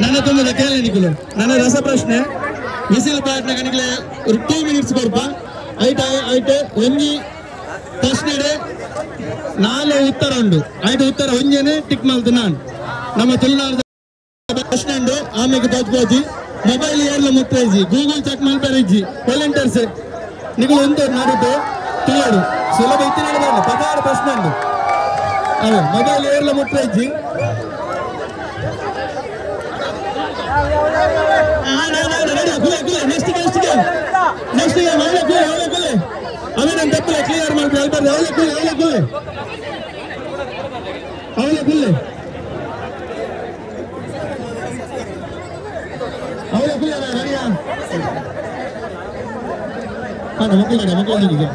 ನನ್ನ ತೊಂದರೆ ಕೇಳಿ ನಿಕುಲು ನನ್ನ ರಸ ಪ್ರಶ್ನೆ ವಿಸಿಲ್ ಪಾಟ್ನ ಕಣಿಕ್ಲೆ 2 ಮಿನಿಟ್ಸ್ ಕೊರ್ಪ ಐಟ ಐಟ ಒಂಜಿ ಪ್ರಶ್ನೆಡೆ 4 ಉತ್ತರ ಉಂಡು ಐಟ ಉತ್ತರ ಒಂಜೇನೆ ಟಿಕ್ ಮಲ್ತು ನಾನು ನಮ್ಮ ತುಳುನಾಡ ಪ್ರಶ್ನೆ ಉಂಡು ಆಮೇಲೆ ತೋಜ್ಬೋಜಿ ಮೊಬೈಲ್ ಏರ್ಲ ಮುಟ್ಟ ಇಜ್ಜಿ ಗೂಗಲ್ ಚೆಕ್ ಮಲ್ಪೆರೆ ಇಜ್ಜಿ ವಾಲಂಟಿಯರ್ಸ್ ನಿಕುಲು ಒಂದು ನಡುಟು ತುಳುಡು ಸುಲಭ ಇತ್ತಿನ 16 ಪ್ರಶ್ನೆ ಉಂಡು ಅದೇ ಮೊಬೈಲ್ ಏರ್ಲ ಮುಟ್ಟ ಇಜ್ಜಿ next next game next game ಅವಳೆ ಕೂಲೆ ಅವಳೆ ಕೂಲೆ ಅವೇ ನಾನು ತಪ್ಪಲೆ ಕ್ಲಿಯರ್ ಮಾಡ್ತಾರೆ ಅಲ್ಬಾರ್ದು ಅವಳೆ ಕೂಲೆ ಅವಳೆ ಕೂಲೆ ಅವಳೆ ಕೂಲೆ ಅವಳೆ ಕೂಲೆ ರೆಡಿಯಾ? ಹಾಂ ಮಕ್ಕಳು ಮಕ್ಕಳು.